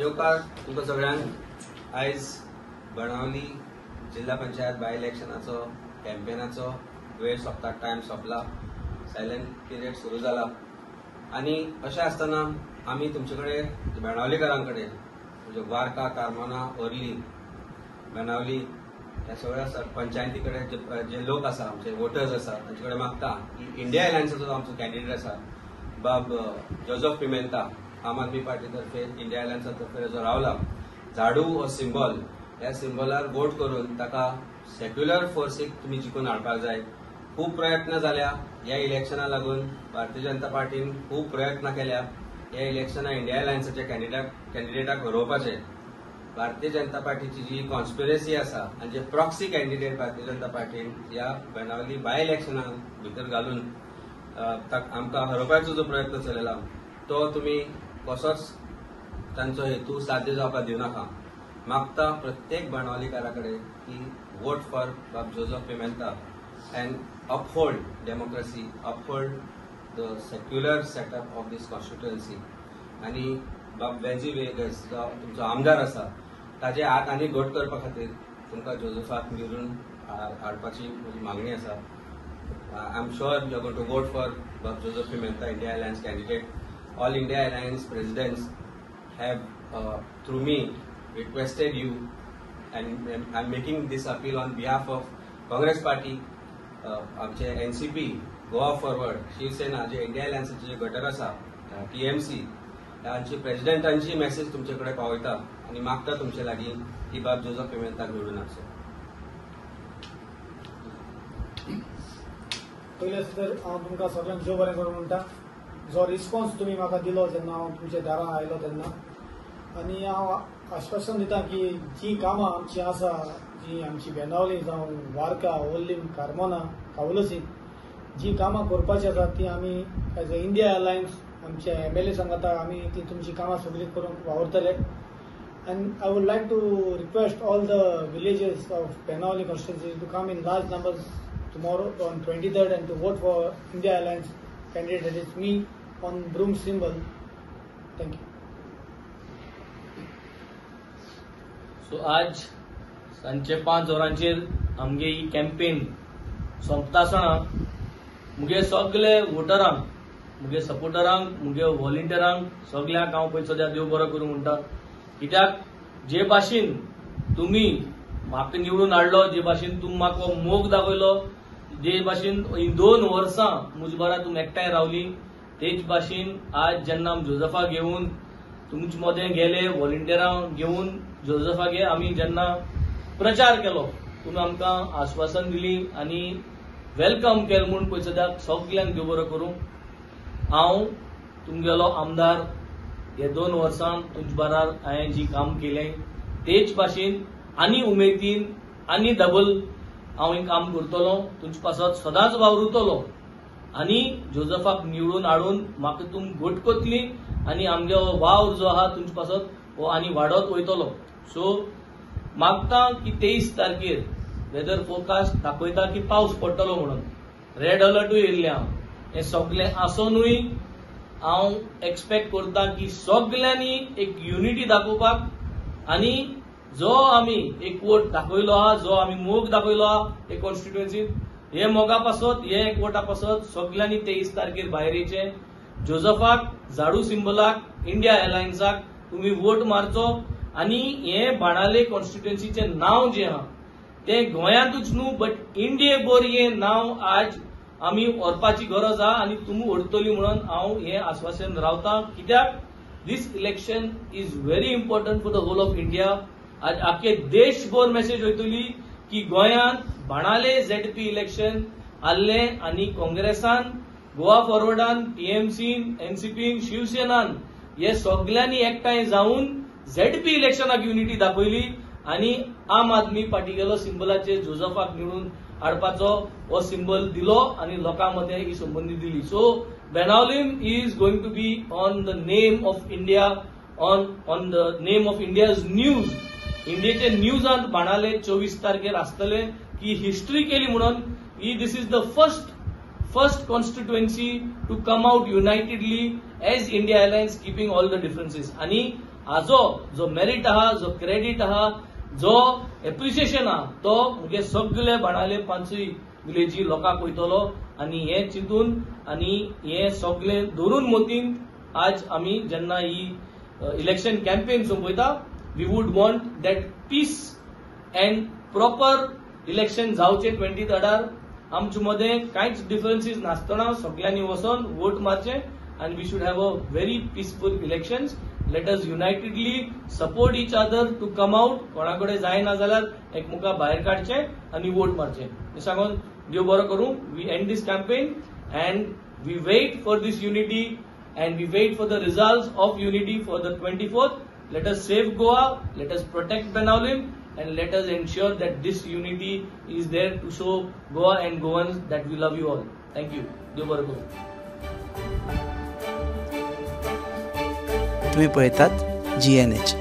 येवकार तुमकां सगळ्यांक. आयज बाणावली जिल्हा पंचायत बाय इलेक्शनाचो कॅम्पेनाचो वेळ सोंपता, टायम सोंपला, सायलंट पिरियड सुरू जाला. आनी अशें आसतना आमी तुमचे कडेन बाणावलीकारां कडेन म्हणजे वार्का, कार्मोना, ओर्ली, बाणावली ह्या सगळ्या पंचायती कडेन जे लोक आसा, आमचे वोटर्स आसा, तांचे कडेन मागता की इंडिया अलायन्साचो जो आमचो कॅन्डिडेट आसा बाब जोजफ पिमेंता, आम आदमी पार्टी तर्फे इंडिया अलायन्सा तर्फे जो रावला, झाडू हो सिंबॉल, ह्या सिंबॉलार वोट करून ताका सेक्युलर फोर्सीक तुमी जिखून हाडपाक जाय. खूब प्रयत्न जाल्या ह्या इलेक्शना लागून, भारतीय जनता पार्टीन खूब प्रयत्न केल्या ह्या इलेक्शना इंडिया अलायन्साच्या कॅन्डिडेटाक हरोवपाचे. भारतीय जनता पार्टीची जी कॉन्स्पिरसी आसा आनी जे प्रॉक्सी कॅन्डिडेट भारतीय जनता पार्टीन ह्या बाणावली बाय इलेक्शना भितर घालून आमकां हरोवपाचो जो प्रयत्न चलयला तो तुमी कसोच तांचो हेतू साध्य जावपाक दिवनाका. मागता प्रत्येक बाणावलीकारा कडेन की वोट फॉर बाब Joseph Pimenta and uphold democracy, uphold the secular setup of this constituency. आनी बाब वेंजी वेगस जो तुमचो आमदार आसा ताजे हात आनी घट करपा खातीर तुमकां जोजफाक निवडून हाडपाची म्हजी मागणी आसा. I am sure you are going to vote for Bob Joseph Pimenta, India Alliance candidate. All India Alliance presidents have through me requested you, and I am making this appeal on behalf of Congress party, आमचे NCP, Goa forward, Shiv Sena, जे India अलायन्साचे जे घटक आसा, TMC, तांची प्रेजिडेंटांची message तुमचे कडेन पावयता आनी मागता तुमचे लागीं की बाब जोजफ पिमेंताक निवडून हाडचो. पयलें तर हांव तुमकां सगळ्यांक देव बरें करूं म्हणटा. जो रिस्पॉन्स तुमी म्हाका दिलो जेन्ना हांव तुमच्या दारां आयलो तेन्ना, आनी हांव आश्वासन दिता की जी कामां आमची आसा, जी आमची बेनावली जावं वार्का, ओल्लीम, कार्मोना, कावलसी जी कामां करपाची आसा ती आमी एज अ इंडिया अलायन्स आमच्या एमएलए सांगता आमी ती तुमची कामां सगळीं करूंक वावुरतले. And I would like to request all the villages of Benaulim constituency to come in large numbers tomorrow on 23rd and to vote for India Alliance candidate, that is me, on broom symbol. Thank you. So आज सांजचे 5 वरांचेर आमगे ही campaign सोंपता आसतना मुगे सगळे वोटरांक, मुगे सपोर्टरांक, मुगे व्हॉलिंटियरांक सगळ्यांक हांव पयलीं सद्या देव बरो करूं म्हणटा. कित्याक जे भाशेन तुमी म्हाका निवडून हाडलो, जे भाशेन तुमी म्हाका मोग दाखयलो, जे भाशेन 2 वर्सां म्हजे बरा तुमी एकठांय रावली, तेच भाशेन आज जेन्ना आमी जोजफा घेवन तुमचे मदें गेले, व्हॉलिंटियरांक घेवन जोजफागे आमी जेन्ना प्रचार केलो, तुमी आमकां आश्वासन दिली आनी welcome केलें म्हूण पळय सद्याक सगल्यांक देव बरो करूं. हांव तुमगेलो आमदार हे 2 वर्सां तुमचे बरार हांवें जी काम केलें तेच भाशेन आनी उमेदीन आनी डबल हांव हें काम करतलो, तुमचे पासत सदांच वावुरतलो आनी जोजफाक निवडून हाडून म्हाका तुम घट कोतली आनी आमगे वावर जो आहा तुमचे पासत हो आनी वाडत वयतलो. सो मागता की 23 तारखेर वेदर फोरकास्ट दाखयता की पावस पडटलो म्हणून, रेड अलर्टूय येयल्लें आहा. हें सगळें आसोनूय हांव एक्सपेक्ट करता की सगळ्यांनी एक युनिटी दाखोवपाक आनी जो आमी एक वोट दाखयलो आहा, जो आमी मोग दाखयलो आहा एक कॉन्स्टिट्युएन्सीन, हे मोगा पासत, हे एक वोटा पासत सगळ्यांनी 23 तारखेर भायर येचें, जोजफाक, झाडू सिंबलाक, इंडिया अलायन्साक तुमी वोट मारचो आनी हे बाणाले कॉन्स्टिट्युएन्सीचें नांव जें आहा तें गोंयांतूच न्हू बट इंडिये भर हें नांव आज आमी व्हरपाची गरज आहा आनी तुमी व्हरतली म्हणून हांव हें आश्वासन रावता. कित्याक this election is very important for the whole of India. आज आख्खे देशभर मेसेज वयतली की गोंयांत बाणाले झेडपी इलेक्शन आसलें आनी काँग्रेसान, गोवा फॉरवर्डान, टीएमसीन, एनसीपीन, शिवसेनान हे सगल्यांनी एकठांय जावन झेडपी इलेक्शनाक युनिटी दाखयली आनी आम आदमी पार्टी गेलो सिंबलाचेर जोजफाक निवडून हाडपाचो हो सिंबल दिलो आनी लोकां मदें ही संबंदी दिली. So Benaulim is going to be on the name of India, on the name of India's news. इंडियेचे न्यूजांत बाणाले 24 तारखेर आसतले की हिस्ट्री केली म्हणून ही this is the first first constituency to come out unitedly as India Alliance, keeping all the differences. आणि हाजो जो merit आहा, जो क्रेडीट आहा, जो एप्रिसिएशन आहा, तो मुगे सगळे बाणावले पांचूय विलेजी लोकांक वयतलो. आनी हे चिंतून आनी हे सगळे धरून मतीन आज आमी जेन्ना ही इलेक्शन कॅम्पेन सोंपयता, we would want that peace and proper election जावचें 23rd. आमचे मदें कांयच डिफरन्सीस नासतना सगळ्यांनी वचोन वोट मारचे आनी we should have a very peaceful elections. Let us unitedly support each other to come out. कोणा कडेन जायना जाल्यार एकमुका भायर काडचे आनी वोट मारचे. हें सांगून देव बरो करूं. We end this campaign and we wait for this unity and we wait for the results of unity for the 24th. Let us save Goa, let us protect Benaulim, and let us ensure that this unity is there to show Goa and Goans that we love you all. Thank you. देव बरो करूं. तुम्ही पळयतात GNH.